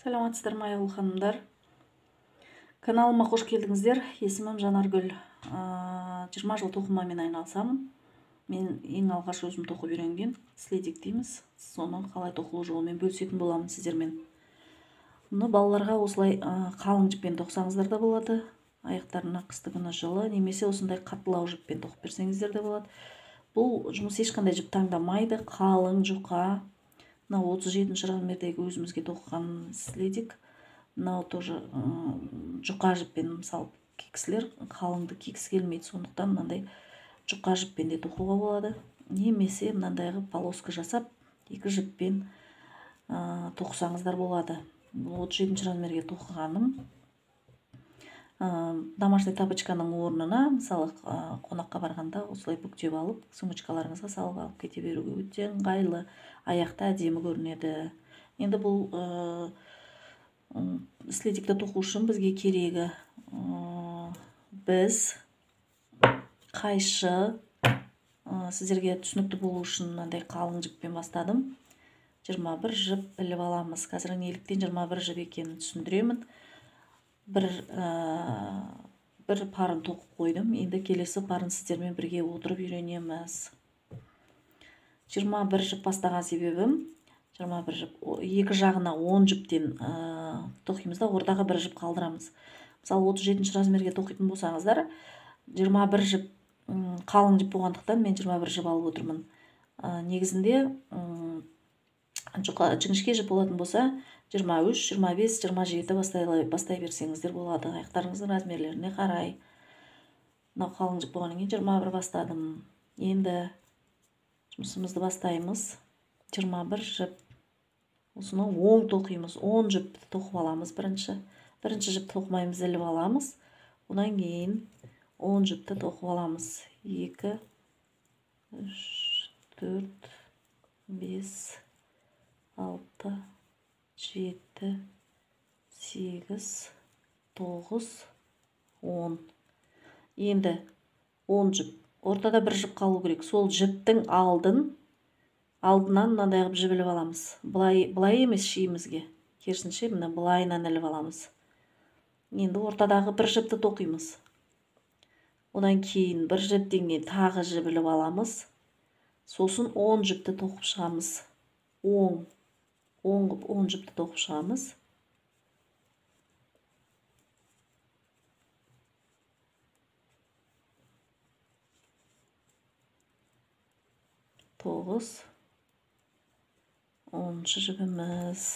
Саламатсыздар ма, аяулы ханымдар. Каналыма қош келдіңіздер. Есімім Жанаргүл. 20 жыл тоқымамен айналысамын. Мен ең алғаш өзім тоқып үйренген следик дейміз. Соны қалай тоқылу жолымен бөлісетін боламын сіздермен. Мұны балаларға осылай қалың жіппен тоқсаңыздар да болады. Аяқтарына қысты күні жылы, немесе осындай қаттылау жіппен тоқып берсеңіздер де болады. Бұл жұмыс ешқандай жіп таңдамайды, қалың, жұқа. Мынау 37 размердегі өзімізге тоқыған следик. Мынау тоже жұқа жіппен, мысалы, кісілер қалыңды кигісі келмейді, сондықтан мынандай жұқа жіппен де тоқуға болады. Немесе мынандай қылып полоска жасап, екі жіппен тоқысаңыздар болады. Бұл 37 размерге тоқығаным. Домашний тапочканың орнына, мысалы, қонаққа барғанда осылай бүктеп алып, сумочкаларыңызға салып алып кете беруге өте ыңғайлы, аяқта әдемі көрінеді. Енді бұл следикті тоқу үшін бізге керегі, біз қайшы, сіздерге түсінікті болу үшін мынандай қалың жіппен бастадым. 21 жіп іліп аламыз. Қазір неліктен 21 жіп екенін түсіндіремін. Бір парын тоқып қойдым. Енді келесі парын сіздермен бірге отырып үйренеміз. 21 жіп бастаған себебім, 21 жіп, екі жағына 10 жіптен тоқимыз да, ортаға бір жіп қалдырамыз. Мысалы, 37 размерге тоқитын болсаңыздар, 21 жіп қалың жіп болғандықтан мен 21 жіп алып отырмын. Негізінде, жіңішке жіп болатын болса, 23, 25, 27 бастай берсеңіздер болады. Аяқтарыңыздың размерлеріне қарай. Мынау қалың жіп болғаннан кейін 21 бастадым. Енді жұмысымызды бастаймыз. 21 жіп. Осыны оң тоқимыз. 10 жіп тоқып аламыз бірінші. Бірінші жіп тоқымаймыз, іліп аламыз. Одан кейін 10 жіпті тоқып аламыз. 2, 3, 4, 5, 6, 7, 8, 9, 10. Енді 10 жіп. Ортада бір жіп қалу керек. Сол жіптің алдынан мынандай қылып жіп іліп аламыз. Былай емес шиімізге. Керісінше, мына былайынан іліп аламыз. Енді ортадағы бір жіпті тоқимыз. Одан кейін бір жіптен кейін тағы жіп іліп аламыз. Сосын 10 жіпті тоқып шығамыз. 10 қылып 10 жіпті тоқып шығамыз. Тоғыз, оныншы жібіміз.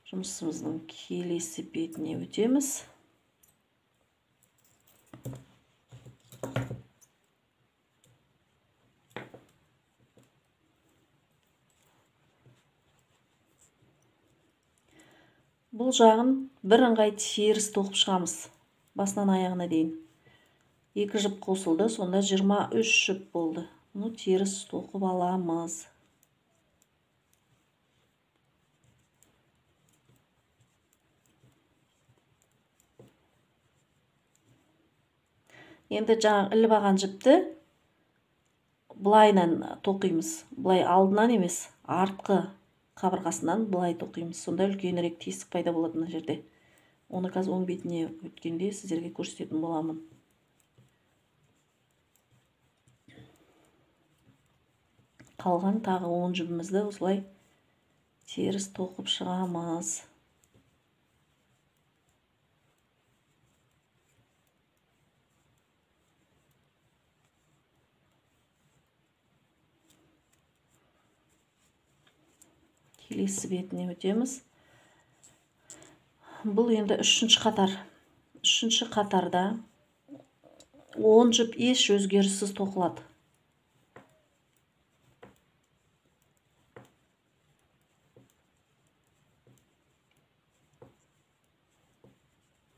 Жұмысымыздың келесі бетіне өтеміз. Бұл жағын бір ыңғай теріс тоқып шығамыз, басынан аяғына дейін. Екі жіп қосылды, сонда 23 жіп болды. Бұны теріс тоқып аламыз. Енді жаңа іліп алған жіпті былайынан тоқимыз. Былай алдынан емес, артқы қабырғасынан былай тоқимыз. Сонда үлкенірек тесік пайда болады мына жерде. Оны қазір оң бетіне өткенде сіздерге көрсететін боламын. Қалған тағы 10 жібімізді осылай теріс тоқып шығамыз. Келесі бетіне өтеміз. Бұл енді үшінші қатар. Үшінші қатарда 10 жіп еш өзгеріссіз тоқылады.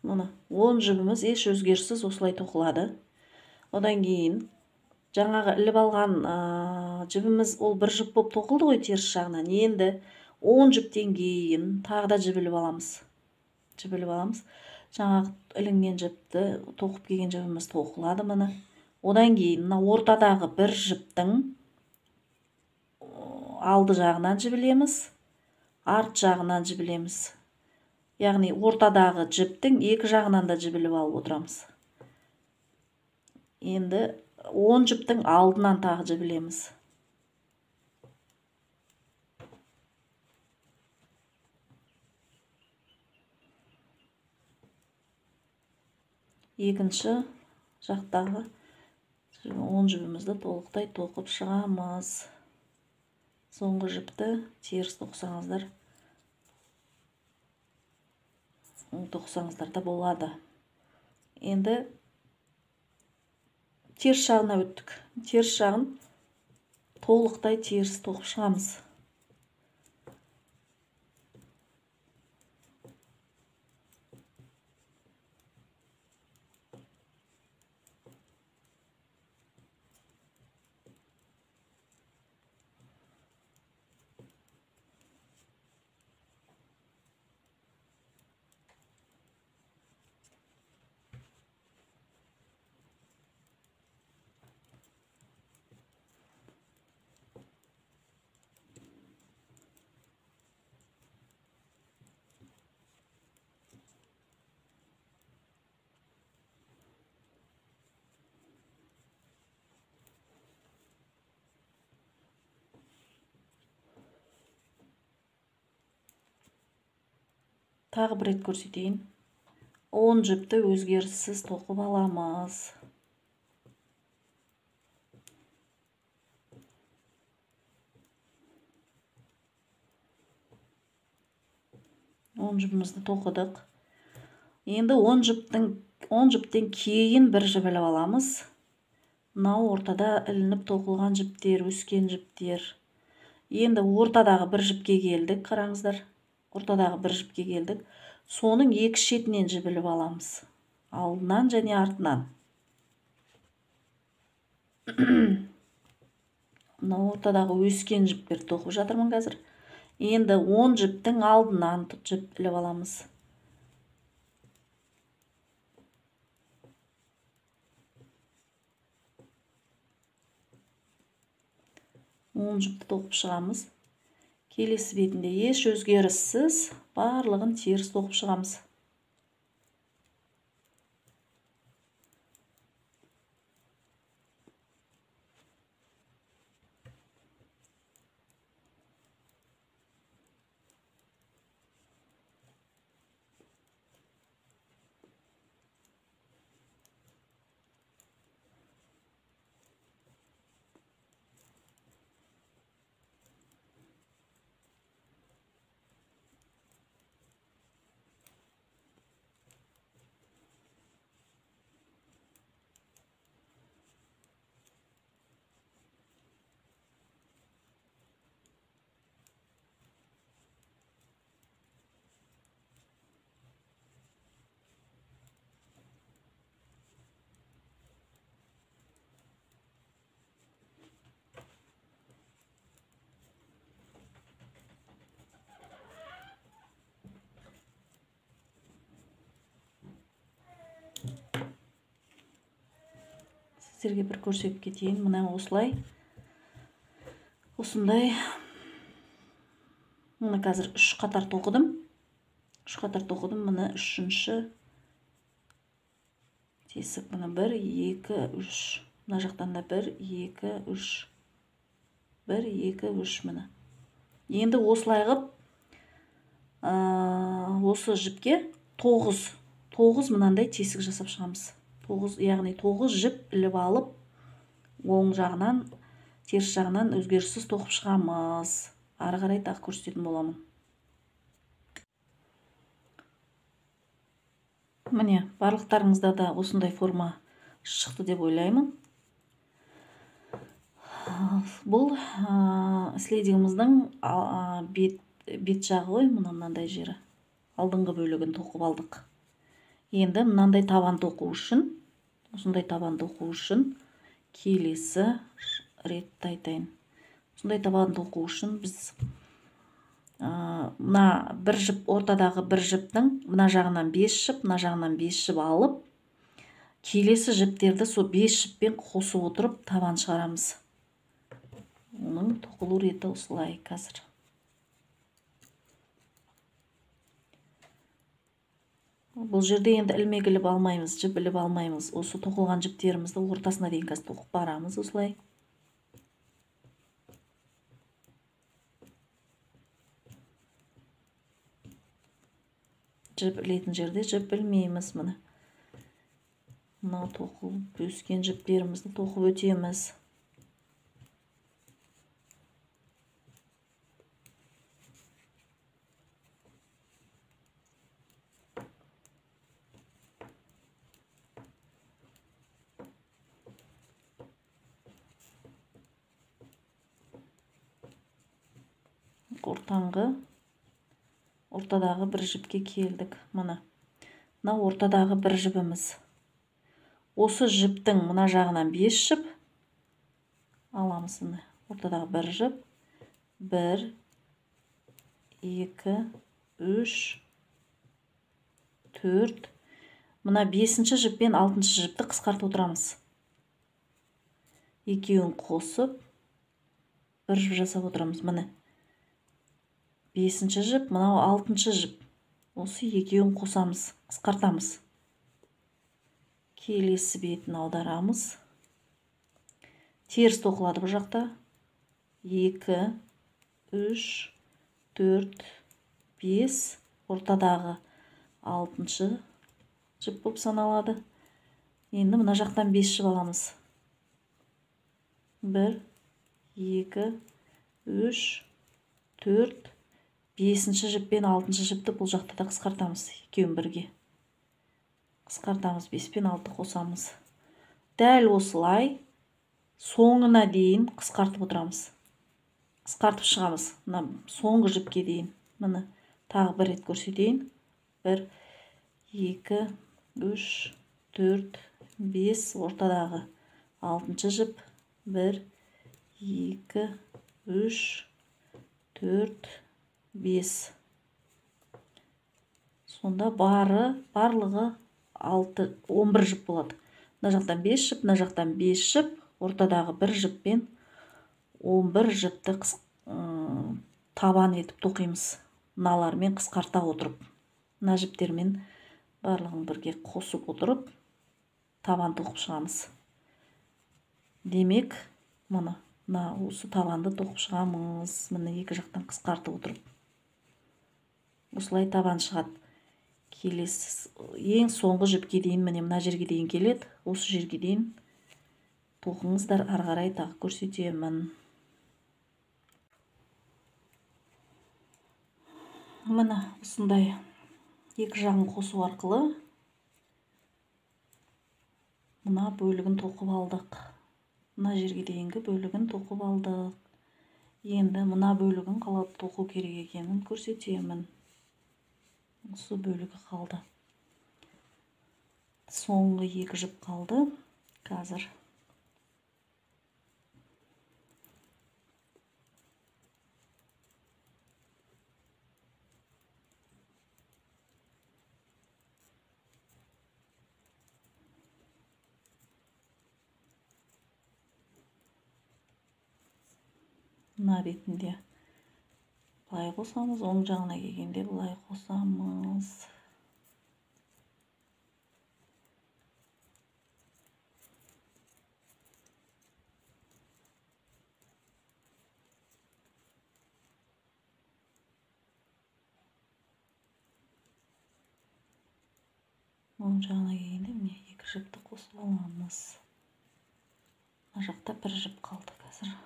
Мына 10 жібіміз еш өзгеріссіз осылай тоқылады. Одан кейін жаңағы іліп алған жібіміз ол бір жіп болып тоқылды ғой теріс жағынан. Енді 10 жіптен кейін тағы да жіп іліп аламыз. Жіп іліп аламыз. Жаңағы ілінген жіпті тоқып келген жібіміз тоқылады міне. Одан кейін мына ортадағы бір жіптің алды жағынан жіп ілеміз, арт жағынан жіп ілеміз. Яғни ортадағы жіптің екі жағынан да жіп іліп алып отырамыз. Енді 10 жіптің алдынан тағы жіп ілеміз. Екінші жақтағы 10 жібімізді толықтай тоқып шығамыз. Соңғы жіпті теріс тоқысаңыздар, тоқысаңыздар да болады. Енді теріс жағына өттік. Теріс жағын толықтай теріс тоқып шығамыз. Тағы бір рет көрсетейін. 10 жіпті өзгеріссіз тоқып аламыз. Он жібімізді тоқыдық. Енді 10 жіптен кейін бір жіп іліп аламыз. Мынау ортада ілініп тоқылған жіптер, өскен жіптер. Енді ортадағы бір жіпке келдік, қараңыздар. Ортадағы бір жіпке келдік. Соның екі шетінен жіп іліп аламыз. Алдынан және артынан. Мынау ортадағы өскен жіптерді тоқып жатырмын қазір. Енді 10 жіптің алдынан жіп іліп аламыз. Он жіпті тоқып шығамыз. Келесі бетінде еш өзгеріссіз барлығын теріс тоқып шығамыз. Сіздерге бір көрсетіп кетейін. Мына осылай, осындай. Мына қазір 3 қатар тоқыдым. 3 қатар тоқыдым. Мына үшінші тесік. Мына 1, 2, 3. Мына жақтан да 1, 2, 3. 1, 2, 3 мына. Енді осылай қып, осы жіпке 9 мынандай тесік жасап шығамыз. 9, яғни 9 жіп іліп алып, оң жағынан, теріс жағынан өзгеріссіз тоқып шығамыз. Ары қарай тағы көрсететін боламын. Міне, барлықтарыңызда да осындай форма шықты деп ойлаймын. Бұл следігіміздің бет жағы ғой, мынандай жері. Алдыңғы бөлігін тоқып алдық. Енді мынандай табан тоқу үшін, осындай табан тоқу үшін келесі ретті айтайын. Осындай табан тоқу үшін біз мына бір жіп, ортадағы бір жіптің мына жағынан 5 жіп, мына жағынан 5 жіп алып, келесі жіптерді сол 5 жіппен қосып отырып табан шығарамыз. Оның тоқылу реті осылай қазір. Бұл жерде енді ілмек іліп алмаймыз, жіп іліп алмаймыз. Осы тоқылған жіптерімізді ортасына дейін қазір тоқып барамыз осылай. Жіп ілетін жерде жіп ілмейміз. Міне мынау тоқылып өскен жіптерімізді тоқып өтеміз. Ортадағы бір жіпке келдік. Мына мына ортадағы бір жібіміз. Осы жіптің мына жағынан 5 жіп аламыз. Міне ортадағы бір жіп, 1 2 3 4. Мына 5-ші жіп пен 6-шы жіпті қысқартып отырамыз. Екеуін қосып бір жіп жасап отырамыз. Міне 5-ші жіп, мынау 6-шы жіп. Осы екеуін қосамыз, қысқартамыз. Келесі бетін аударамыз. Теріс тоқылады бұл жақта. 2 3 4 5. Ортадағы 6-шы жіп болып саналады. Енді мына жақтан 5 жіп аламыз. 1 2 3 4. 5-ші жіп пен 6-шы жіпті бұл жақта да қысқартамыз. Екеуін бірге қысқартамыз. 5 пен 6 қосамыз. Дәл осылай соңына дейін қысқартып отырамыз. Қысқартып шығамыз. Мына соңғы жіпке дейін. Міне тағы бір рет көрсетейін. 1 2 3 4 5. Ортадағы 6-шы жіп. 1 2 3 4 5. Сонда барлығы 6, 11 жіп болады. Мына жақтан 5 жіп, мына жақтан 5 жіп, ортадағы бір жіппен 11 жіпті табан етіп тоқимыз. Мыналармен қысқарта отырып, мына жіптермен барлығын бірге қосып отырып табан тоқып шығамыз. Демек, мына осы табанды тоқып шығамыз. Міне екі жақтан қысқартып отырып. Осылай табан шығады. Келесі ең соңғы жіпке дейін, міне мына жерге дейін келеді. Осы жерге дейін тоқыңыздар, ары қарай тағы көрсетемін. Міне осындай екі жағын қосу арқылы мына бөлігін тоқып алдық. Мына жерге дейінгі бөлігін тоқып алдық. Енді мына бөлігін қалай тоқу керек екенін көрсетемін. Осы бөлігі қалды. Соңғы екі жіп қалды. Қазір мына бетінде былай қосамыз, оң жағына келгенде былай қосамыз. Оң жағына келгенде міне екі жіпті қосып аламыз. Мына жақта бір жіп қалды қазір.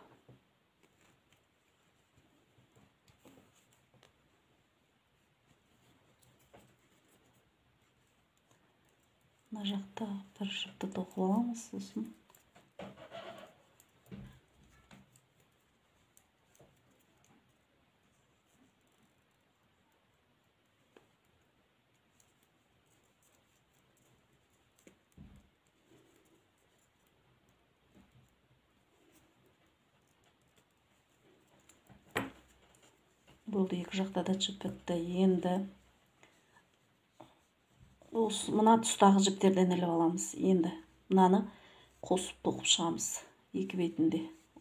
Мына жақта бір жіпті тоқып аламыз, сосын болды, екі жақта да жіп бітті. Енді осы мына тұстағы жіптерден іліп аламыз. Енді мынаны қосып тоқып шығамыз екі бетінде.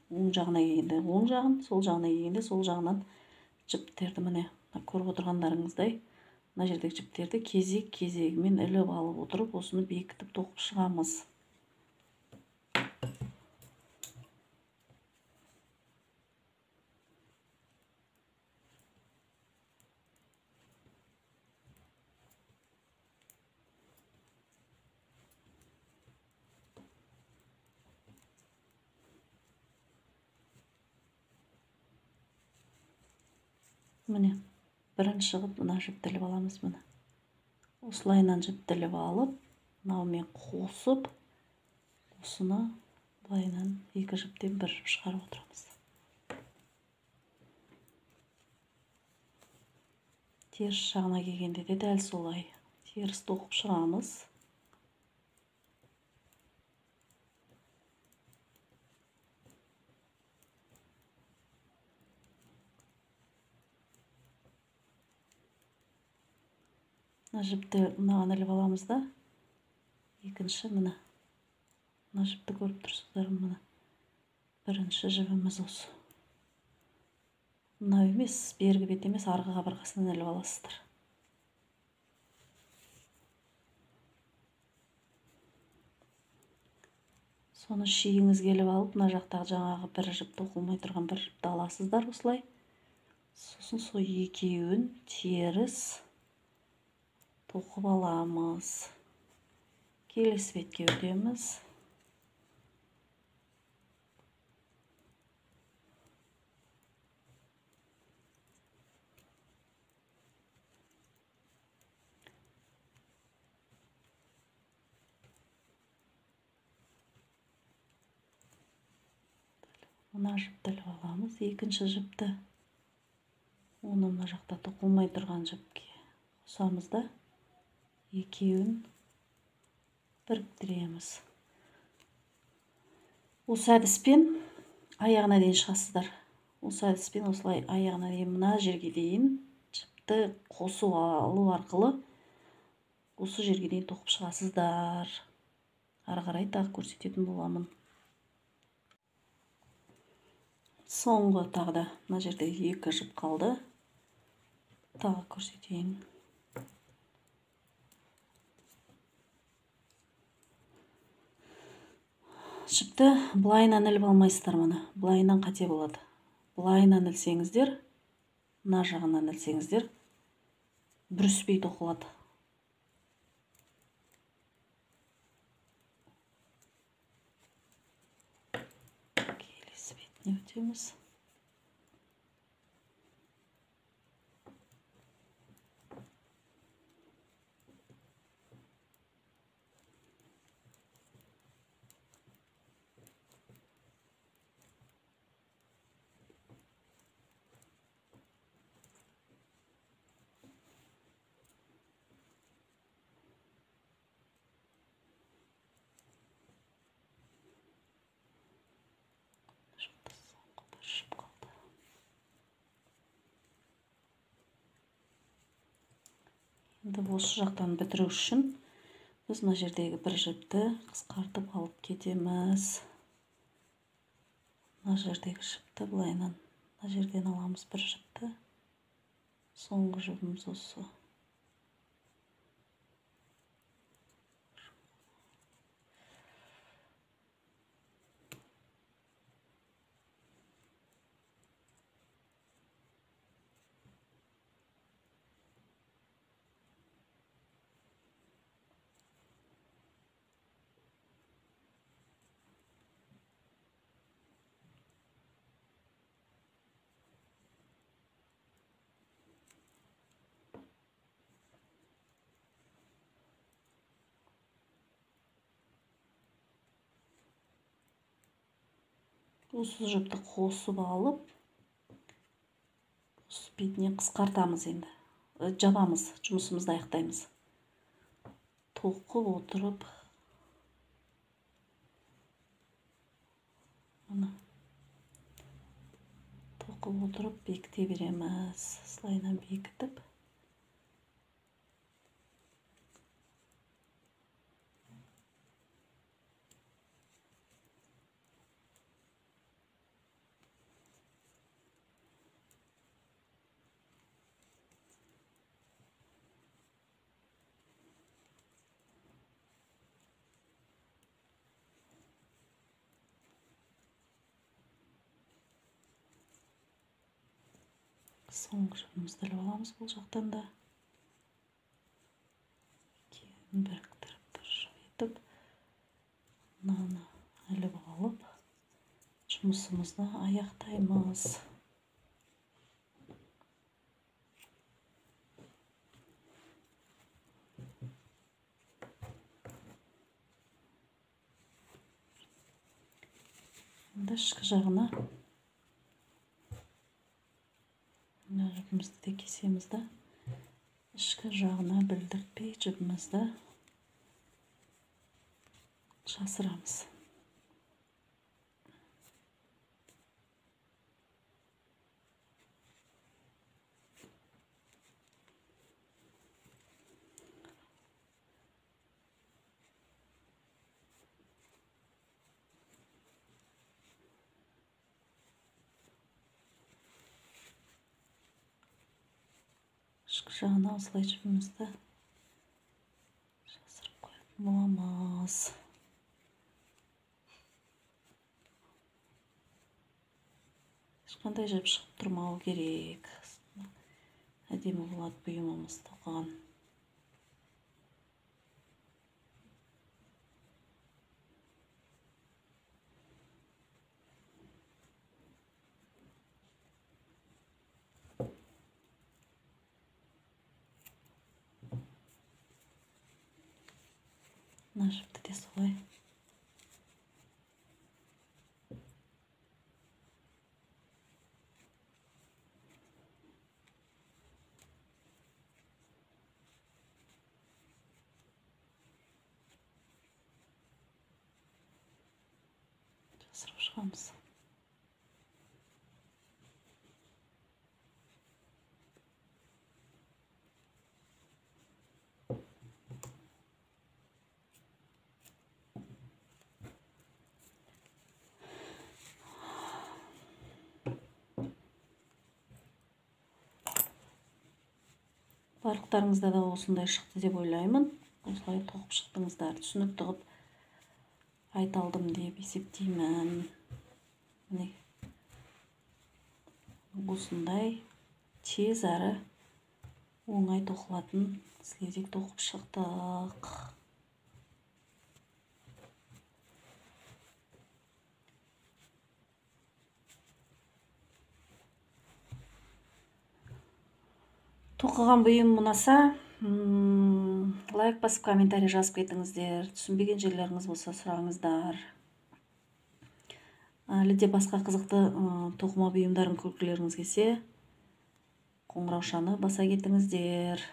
Оң жағына келгенде оң жағын, сол жағына келгенде сол жағынан жіптерді міне көріп отырғандарыңыздай Мына жердегі жіптерді кезек-кезегімен іліп алып отырып, осыны бекітіп тоқып шығамыз. Міне, бірінші қылып мына жіпті іліп аламыз, міне. Осылайынан жіпті іліп алып, мынаумен қосып, осыны былайынан екі жіптен бір жіп шығарып отырамыз. Теріс жағына келгенде де дәл солай теріс тоқып шығамыз. Мына жіпті мынаған іліп аламыз да, екінші міне мына жіпті көріп тұрсыздар, міне бірінші жібіміз осы. Мынау емес, бергі бет емес, арғы қабырғасынан іліп аласыздар. Соны шиіңізге іліп алып, мына жақтағы жаңағы бір жіп тоқылмай тұрған бір жіпті аласыздар осылай. Сосын сол екеуін теріс тоқып аламыз. Келесі бетке өтеміз. Мына жіпті іліп аламыз, екінші жіпті. Оны мына жақта тоқылмай тұрған жіпке қосамыз да, екеуін біріктіреміз. Осы әдіспен аяғына дейін шығасыздар. Осы әдіспен осылай аяғына дейін, мына жерге дейін жіпті қосу алу арқылы осы жерге дейін тоқып шығасыздар. Ары қарай тағы көрсететін боламын. Соңғы тағы да мына жерде екі жіп қалды. Тағы көрсетейін. Жіпті былайынан іліп алмайсыздар, мұны. Былайынан қате болады. Былайынан ілсеңіздер, мына жағынан ілсеңіздер, бүріспей тоқылады. Келесі бетіне өтеміз. Енді осы жақтан бітіру үшін біз мына жердегі бір жіпті қысқартып алып кетеміз. Мына жердегі жіпті былайынан, мына жерден аламыз бір жіпті. Соңғы жібіміз осы. Осы жіпті қосып алып, осы бетіне қысқартамыз енді. Жабамыз, жұмысымызды аяқтаймыз. Тоқып отырып, мына тоқып отырып бекіте береміз. Осылайынан бекітіп, Соңғы жібімізді іліп аламыз бұл жақтан да. Екеуін біріктіріп бір жіп етіп, мынаны іліп алып, жұмысымызды аяқтаймыз. Енді ішкі жағына мына жібімізді де кесеміз да, ішкі жағына білдіртпей жібімізді жасырамыз. Ішкі жағына осылай жібімізді жасырып қоятын боламыз. Ешқандай жіп шығып тұрмау керек. Әдемі болады бұйымымыз тоқыған. Мына жіпті де солай жасырып шығамыз. Барлықтарыңызда да осындай шықты деп ойлаймын. Осылай тоқып шықтыңыздар. Түсінікті қылып айта алдым деп есептеймін. Міне осындай тез әрі оңай тоқылатын следик тоқып шықтық. Тоқыған бұйым ұнаса, лайк басып, комментарий жазып кетіңіздер. Түсінбеген жерлеріңіз болса сұраңыздар. Әлі де басқа қызықты тоқыма бұйымдарын көргілеріңіз келсе, қоңыраушаны баса кетіңіздер.